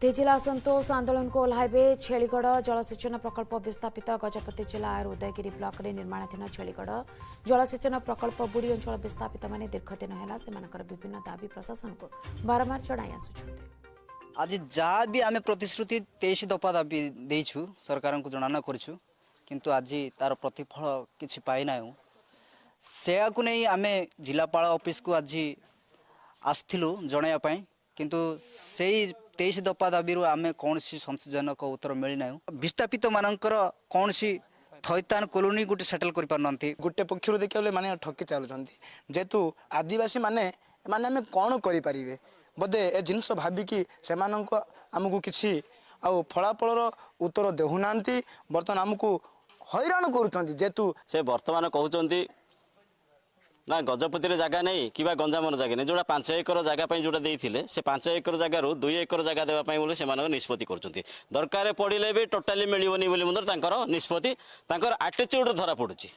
ତେଜିଲା ଅସନ୍ତୋଷ। ଆନ୍ଦୋଳନକୁ ଓହ୍ଲାଇବେ ଛେଳିଗଡ଼ ଜଳସେଚନ ପ୍ରକଳ୍ପ ବିସ୍ଥାପିତ। ଗଜପତି ଜିଲ୍ଲା ଉଦୟଗିରି ବ୍ଲକରେ ନିର୍ମାଣାଧୀନ ଛେଳିଗଡ଼ ଜଳସେଚନ ପ୍ରକଳ୍ପ ବୁଡ଼ି ଅଞ୍ଚଳ ବିସ୍ଥାପିତମାନେ ଦୀର୍ଘଦିନ ହେଲା ସେମାନଙ୍କର ବିଭିନ୍ନ ଦାବି ପ୍ରଶାସନକୁ ବାରମ୍ବାର ଜଣାଇ ଆସୁଛନ୍ତି। ଆଜି ଯାହା ବି ଆମେ ପ୍ରତିଶ୍ରୁତି 23 ଦଫା ଦାବି ଦେଇଛୁ, ସରକାରଙ୍କୁ ଜଣାଣ କରିଛୁ, କିନ୍ତୁ ଆଜି ତାର ପ୍ରତିଫଳ କିଛି ପାଇନାହୁଁ। ସେୟାକୁ ନେଇ ଆମେ ଜିଲ୍ଲାପାଳ ଅଫିସକୁ ଆଜି ଆସିଥିଲୁ ଜଣାଇବା ପାଇଁ। କିନ୍ତୁ ସେଇ 23 ଦଫା ଦାବିରୁ ଆମେ କୌଣସି ସନ୍ତୋଷଜନକ ଉତ୍ତର ମିଳିନାହୁଁ। ବିସ୍ଥାପିତ ମାନଙ୍କର କୌଣସି ଥଇଥାନ କଲୋନୀ ଗୋଟେ ସେଟେଲ୍ କରିପାରୁନାହାନ୍ତି। ଗୋଟେ ପକ୍ଷରୁ ଦେଖିବାକୁ ଗଲେ ମାନେ ଠକି ଚାଲୁଛନ୍ତି। ଯେହେତୁ ଆଦିବାସୀ ମାନେ, ଏମାନେ ଆମେ କ'ଣ କରିପାରିବେ, ବୋଧେ ଏ ଜିନିଷ ଭାବିକି ସେମାନଙ୍କ ଆମକୁ କିଛି ଆଉ ଫଳାଫଳର ଉତ୍ତର ଦେଉନାହାନ୍ତି। ବର୍ତ୍ତମାନ ଆମକୁ ହଇରାଣ କରୁଛନ୍ତି ଯେହେତୁ ସେ ବର୍ତ୍ତମାନ କହୁଛନ୍ତି ନା ଗଜପତିରେ ଜାଗା ନେଇ କିମ୍ବା ଗଞ୍ଜାମର ଜାଗା ନେଇ, ଯେଉଁଟା 5 ଏକର ଜାଗା ପାଇଁ ଯେଉଁଟା ଦେଇଥିଲେ, ସେ 5 ଏକର ଜାଗାରୁ 2 ଏକର ଜାଗା ଦେବା ପାଇଁ ବୋଲି ସେମାନଙ୍କ ନିଷ୍ପତ୍ତି କରୁଛନ୍ତି। ଦରକାର ପଡ଼ିଲେ ବି ଟୋଟାଲି ମିଳିବନି ବୋଲି ମଧ୍ୟ ତାଙ୍କର ନିଷ୍ପତ୍ତି, ତାଙ୍କର ଆଟିଚ୍ୟୁଡ଼୍ ଧରା ପଡ଼ୁଛି।